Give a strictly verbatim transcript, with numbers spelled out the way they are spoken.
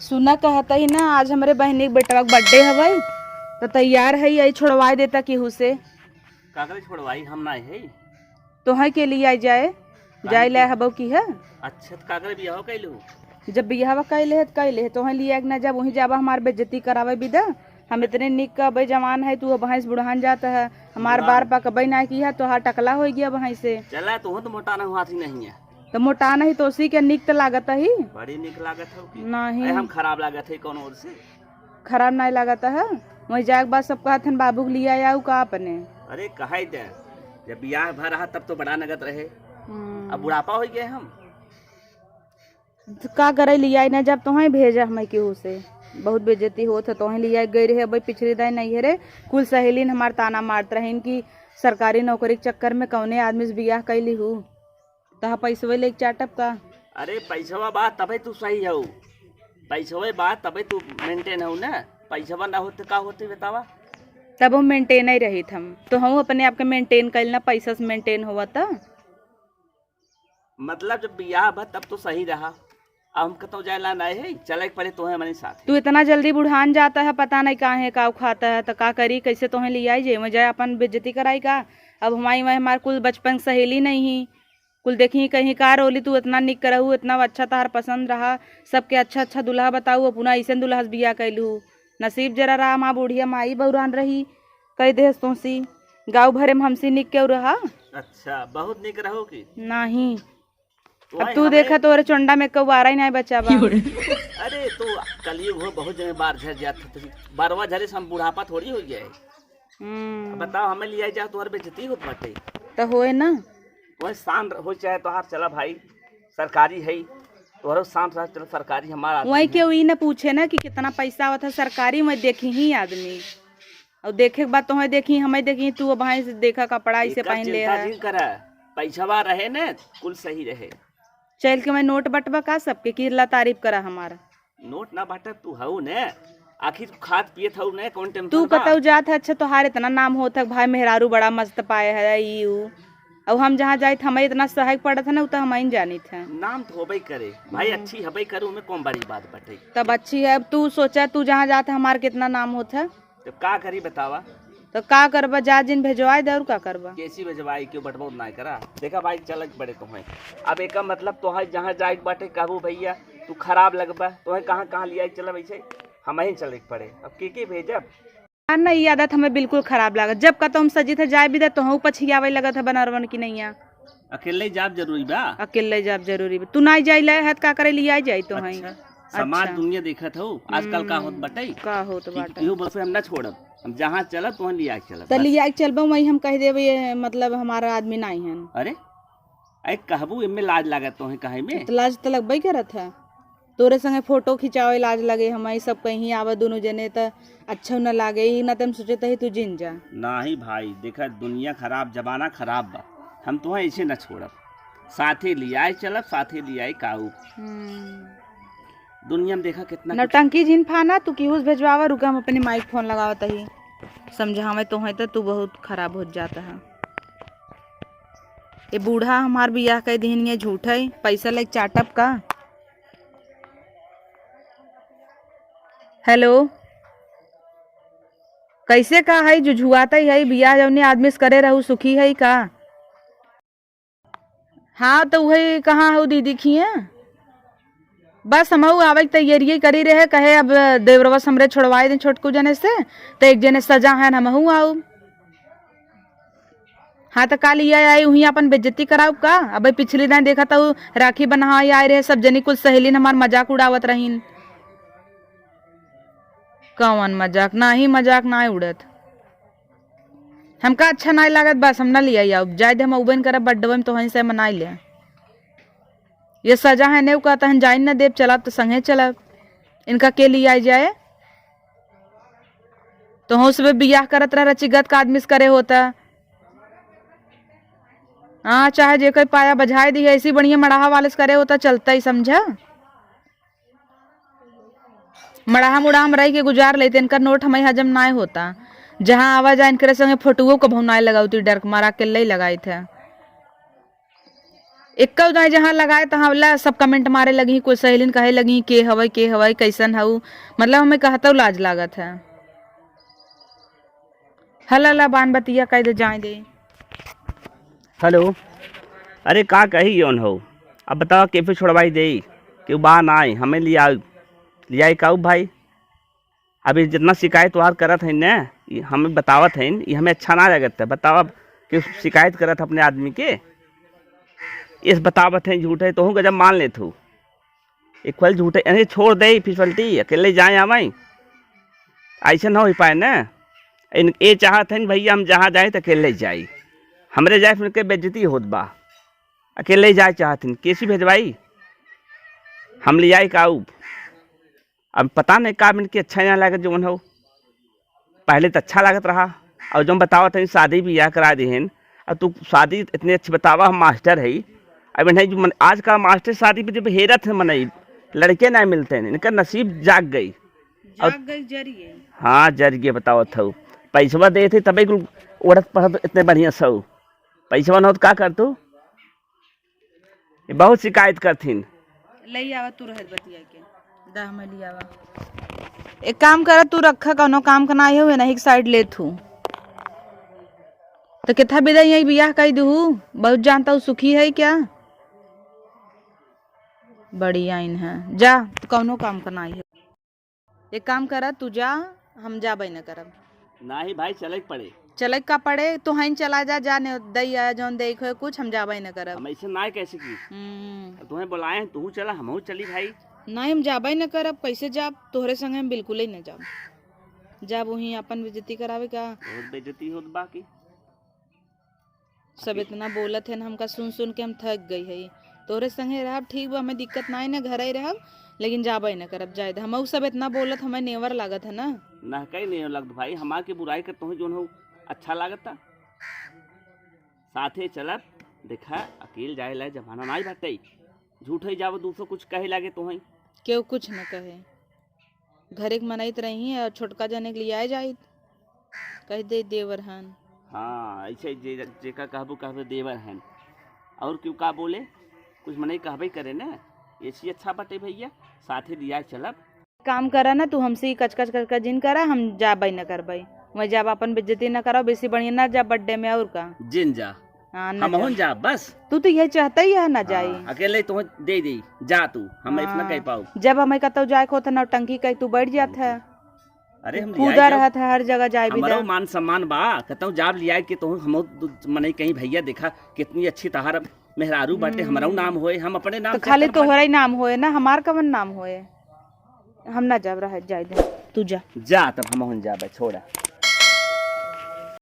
सुना कहत ही ना, आज हमरे बहिनी के बेटवा के birthday हवई, त तैयार है, यही छोड़वाए देता केहू से। का करे छोड़वाई, हम ना है। तोहई के लियाई जाए, काहे जाए के? लाए हबो की है। अच्छा, त का करे बियाह कैलू? जब बियाहवा कैले है त कैले है, तोहई लियाए के ना जब वहीं जाबा हमार बेइज्जती करावे बिदा। हम इतने निक का अबे जवान है, तू अब भैंस बुढ़ान जात है, हमार बुढ़ान। बार पकबे ना की है, तोहार टकला हो गया अब भैंस से। चला, तोहू तो मोटा नहीं हुआ थी नहीं है। तो मोटा नहीं तो उसी के निक त लागत ही। बड़ी निक लागत हो की। नहीं। अरे हम खराब लागत है कौन ओर से? खराब नहीं लागत है। वहीं जाए के बाद सब कहत हन, "बाबू के लिया आऊ का अपने?" अरे कहाई दे, जब बियाह भर रहा तब तो बड़ा नगद रहे। हम्म। अब बुढ़ापा हो गए हम। तो का करे लियाई ना, जब तोहें भेजा हमें केहू से। बहुत बेइज्जती होत है, तोहें लियाई गई रहे। अब पिछली दाई नहीं है रे, कुल सहेलीन हमार ताना मारत रहीन कि सरकारी नौकरी के चक्कर में कौने आदमी से बियाह कैली हूँ। तहा पैसवे लेके चाटब का? अरे पैसवा बा तबे तू सही हऊ, पैसवे बा तबे तू maintain हऊ ना। पैसवा ना होते का होते बतावा? तब हम maintain ही रहित हम। तो हम अपने आप के maintain कइल ना, पैसा से maintain होवा त। मतलब जब बियाह बा तब तो सही रहा, अब हम कतौ जाए ला ना है, चले के पड़े तोहे हमारे साथ। तू इतना जल्दी बुढ़ान जाता है, पता नहीं काहे का उखाता है, तो का करी, कैसे तोहे लियाई जे, मैं जाए अपन बेइज्जती कराई का? अब हमारी वह हमार कुल बचपन के सहेली नहीं ही, कुल देखी कहीं का रोली, तू इतना निक रहू, इतना अच्छा तहार पसंद रहा, सबके अच्छा अच्छा दुल्हा बताऊ, अपना ऐसे दुल्हा से बियाह कैलू। नसीब जरा रहा, माँ बुढ़िया माई बौरान रही, कह दे तोसी, गाँव भरे में हमसी निक क्यों रहा? अच्छा, बहुत निक रहो की? नहीं। अब वही तू हमें देखा, तोरे चोंडा में कौआरा ही नहीं बचा बा। अरे, तो कलयुग हो, बहुत जने बार झर जात है, तो बारवा झरे से हम बुढ़ापा थोड़ी हो गया है। हम्म। अब बताओ, हमें लिया जाओ, तोहर बेइज्जती होत बाटे। तो होए ना। वही शान हो चाहे तोहार, चला भाई, सरकारी है, तोहरो शान रहा, चलो सरकारी हमारा आदमी वही है। केहू ई ना पूछे ना कि कितना पैसा आवत है सरकारी, वही देखी ही आदमी। और देखे के बाद तोहे देखी, हमें देखी, तू अब भैंस देखा, कपड़ा ऐसे एकर पहन ले चिंता है। जिन करा, पैसवा रहे ने, कुल सही रहे। चल के मैं नोट बटवा का सबके, किरला तारीफ करा हमार। नोट ना बांटत तू हऊ ने, आखिर खात पियत हऊ ने, कौन tension तू बा? कतऊ जात है, अच्छा तोहार इतना नाम होत है, भाई मेहरारू बड़ा मस्त पाए है, ई ऊ। अब हम जहाँ जाइत हमें इतना सहक पड़त है ना, उ तो हम ही जानित है। नाम तो होबे करे भाई, हम्म। अच्छी हबे करू में कौन बड़ी बात बटे। तब अच्छी है, अब तू सोचा, तू जहाँ जात है हमार कितना नाम होत है। तो का करी बतावा? तो का करबा, जा जिन भेजवाए दे, और का करबा? कैसी भेजवाई, क्यों बटबोर ना करा? देखा भाई, चल के पड़े तोहे। अब एका मतलब तोहे जहाँ जाए के बाटे, कहबू भैया तू खराब लगबा, तोहे कहाँ कहाँ लिया चला, वैसे हम ही चले के पड़े। अब के के भेजब? ना, ना, ये आदत हमें बिल्कुल खराब लागत। जब का तो हम सजी थे जाए भी दे, तो हम पछियावे लगत है बनरवन की नैया। अकेले जाब जरूरी बा? अकेले जाब जरूरी बा। तू ना जाई ले है, का करे लिया जाई तो हैं। अच्छा, समाज अच्छा। दुनिया देखत हो, आजकल का होत हम्म, बटे? का होत कि बाटे? इहो बस हम ना छोड़ब, हम जहाँ चलब, तोहन लिया के चलब, त बस। लिया के चलबा, वहीं हम कह देबे, ये मतलब हमारा आदमी नहीं है। अरे, अरे कहबू, एमे लाज लागत तोहे कहे में? तो लाज तो लगबे करत है। तोरे संगे फोटो खिंचावे लाज लगे, हम ई सब कहीं आवा दोनों जने त अच्छा न लागे, ई ना तम सोचे तही तू जिन जा। नाही भाई, देखा दुनिया खराब, जमाना खराब बा, हम तोहे ऐसे न छोड़ब, साथे लियाए चलब, साथे लियाए काऊ। हम्म। दुनिया में देखा कितना कुछ नौटंकी जिन फाना, तू केहू से भेजवावा, रुका हम अपने माई के फोन लगावत ही, समझावे तोहे त तू बहुत खराब हो जाता है। ये बूढ़ा हमार बियाह कह दिहन, ये झूठ है, पैसा लेके चाटब का? हेलो, कैसे का है, जुझुआता ही है, बियाह जौने आदमी से करे रहू, सुखी है का? हाँ, तो वही कहाँ हो दीदी खिए? बस हमहू आवे के तैयारिये करी रहे, कहे अब देवरवा से हमरे छोड़वाए दें छोटकू जने से, तो एक जने सजा है, हमहू आऊ। हाँ, तो का लिया आई, उहीं अपन बेइज्जती कराऊ का? अबे पिछली दाई देखा तो राखी बन्हाए आए रहे, सब जनी कुल सहेलीन हमार मजाक उड़ावत रहीन। कौन मजाक? नाही मजाक नाही उड़त। हमका अच्छा नाही लागत, बस हम ना लिया आऊ। जाए दे, हम उबेन करब बड्डवे में, तोहन से मनाई ले। ये सजा है, नेव कहता है, जाइन न देब, चलब तो संगे चलब। इनका के लिया जाए? तो हो सबे बियाह करत रह, रचिगत का आदमी से करे होता। हाँ, चाहे जेकर पाया बजाए दी, ऐसी बढ़िया मड़ाहा वाले से करे होता, चलता ही समझा। मड़ाहा मुड़ाहा में रह के गुजार लेते, इनकर नोट हमें हजम नाय होता। जहाँ आवा जाए, इनकरे संगे फोटुओ को भौनाए लगावती, डर के मारा अकेले ही लगाई थे। एक्कउ दाई जहाँ लगाए तहाँ वाला सब comment मारे लगी, कोई सहेलिन कहे लगी, "के हवइ, के हवइ, कइसन हउ?" मतलब हमें कहतउ लाज लागत है। हला ला बान बतिया कह दे, जाए दे। हेलो, अरे का कही यौन हो, अब बतावा के फिर छोड़वाई देई, केहू बा नाई, हमें लियाई, लियाई काऊ भाई? अभी जितना शिकायत तोहार करत हइन न, ई हमें बतावत हइन, ई हमें अच्छा ना लगत है। बतावा कि शिकायत करत अपने आदमी के, इस बतावत हइन झूठ है, तोहू गजब मान लेत हो। एक खोल झूठ है, अरे छोड़ दे फिसलटी, अकेले जाए आवई, ऐसे ना हो पाए न। इन, ये चाहत हइन भैया हम जहाँ जाए तो अकेले जाई, हमरे जाए फिर के बेइज्जती होत बा, अकेले जाए चाहत हइन, केसी भेजवाई, हम ले जाए काऊ? अब पता नहीं का इनके अच्छा ना लागत जौन हो, पहले तो अच्छा लागत रहा, और जौन बतावत है शादी बियाह करा दिहन, और तू शादी इतने अच्छी बतावा, हम मास्टर है, अब इन्हें जो मन, आजकल मास्टर शादी पे जब हेरत है मनई, लड़के ना मिलते हैं, इनका नसीब जाग गई। और जाग गई, जर गई। हाँ, जर गई, बतावत हो, पैसवा देते तबे कुल ओढ़त पढ़त इतने बढ़िया सौ, पैसवा न हो तो का कर तू? ये बहुत शिकायत करथिन। ले आवा तू रहत बतिया के, दा हमें ले आवा। एक काम करा, तू रखा, कौनो काम का ना हो, नहीं side लेत हूँ। तो कितना बिदा यही बियाह कह दू, बहुत जानता हूँ, सुखी है क्या? बड़ी आइन है, जा, तू कौनो काम का ना हो। एक काम करा, तू जा, हम जाबे न करब। नाही भाई, चले के पड़े। चले का पड़े? तू हईन चला जा, जा ने दई आ, जौन देख होए कुछ, हम जाबे न करब। हम ऐसे ना कह सकी। हम्म। अब तुम्हें बुलाए हैं, तू चला, हमहू चली भाई। नहीं, हम जाबे न करब, कैसे जाब? तोहरे संगे हम बिल्कुल ही न जाब। जाब वहीं अपन बेइज्जती करावे का। बहुत बेइज्जती होत बा की। सब इतना बोलत है ना, हमका सुन सुन के हम थक गई है। तोहरे संगे रहब ठीक बा, हमें दिक्कत ना है ना, घर ही रहब, लेकिन जाबे ना करब, जाए दे। हमहू सब इतना बोलत, हमें नेवर लागत है ना। ना कहीं नहीं लगत भाई, हमार के बुराई कर तोहे जोन हो अच्छा लागता। साथे चलब, देखा अकेल जाए ला जमाना नाई बाटे। झूठ ही जाव, दूसरो कुछ कहे लागे तोहे। केहू कुछ न कहे। घरे के मनई त रही और छोटका जने के लियाए जाइत, कह दे देवर हन। हाँ, ऐसे जे, जेका कहबो, कहबो देवर हन। और क्यों का बोले, कुछ मनई कहबे करे ना, ऐसी अच्छा बाटे भैया, साथे लियाए चलब। काम करा ना तू, हमसे ही कचकच करके जिन करा, हम जाबे न करबे। मैं जाब अपन बेइज्जती न कराओ, बेसी बढ़िया ना जा birthday में और का। जिन जा। हाँ, ना हमहूँ जा। जा, बस। तू तो यही चाहता ही है, ना हाँ, जाई। अकेले तो दे दे, जा तू, हम इतना हाँ। कह पाओ। जब हमें कतौ जाए को होता, नौटंकी कह तू बैठ जात है। अरे, हम कूदा लियाई जाब। रहत है हर जगह जाए भी हमरो दा। मान सम्मान बा, कतौ जाब लियाए के तो हम दु-, मनई कहीं भैया देखा कितनी अच्छी तहार मेहरारू बाटे, हम्म। हमरो नाम होए, हम अपने नाम तो से खाली अपन तोहरा ही नाम होए ना, हमार कवन नाम होए? हम ना जाब, रह जाए दे, तू जा। जा तब हमहूँ जाबे, छोड़ा।